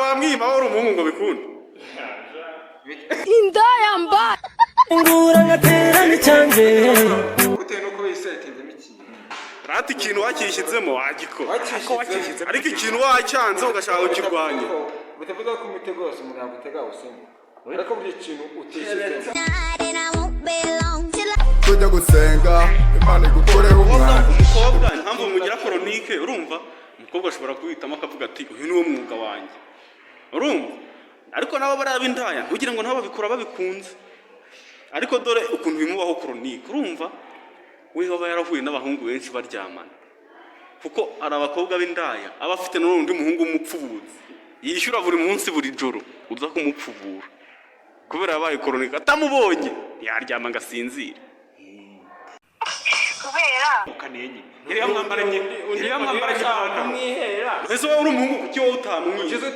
Wamwima wowe uri umuhungu ngo bikunde. Indaya mba. Ngura ngatera n'icyanjye. Bitewe n'uko wisetinzemo ikintu. Rata, ikintu wakishyizemo wagikora. Wakishyizemo. Ariko ikintu wacyanze ugashaka kukirwanya. Bitavuga ko umutego wose umuntu yagutega awusimbuka, ariko buri kintu utishyizemo. And I won't be long till I Tujya gusenga, Imana igukureho umwana. Umukobwa, impamvu mugira chronique, urumva, umukobwa ashobora kuhitamo akavuga ati: "Uyu ni wo mwuga wanjye," urumva? Ariko nabo bariya b'indaya, ntugire ngo nabo babikora babikunze. Ariko dore ukuntu bimubaho chronique, urumva, we aba yarahuye n'abahungu benshi baryamana, kuko hari abakobwa b'indaya aba afite n'undi muhungu w'umupfubuzi yishyura buri munsi, buri joro, uza kumupfubura. Kubera yabaye chronique, atamubonye ntiyaryama ngo asinzire. Kubera Yari yamwambaranye ipantaro. Kumwihera. Ese wowe uri umuhungu, kuki wowe utamwiba? Ukize.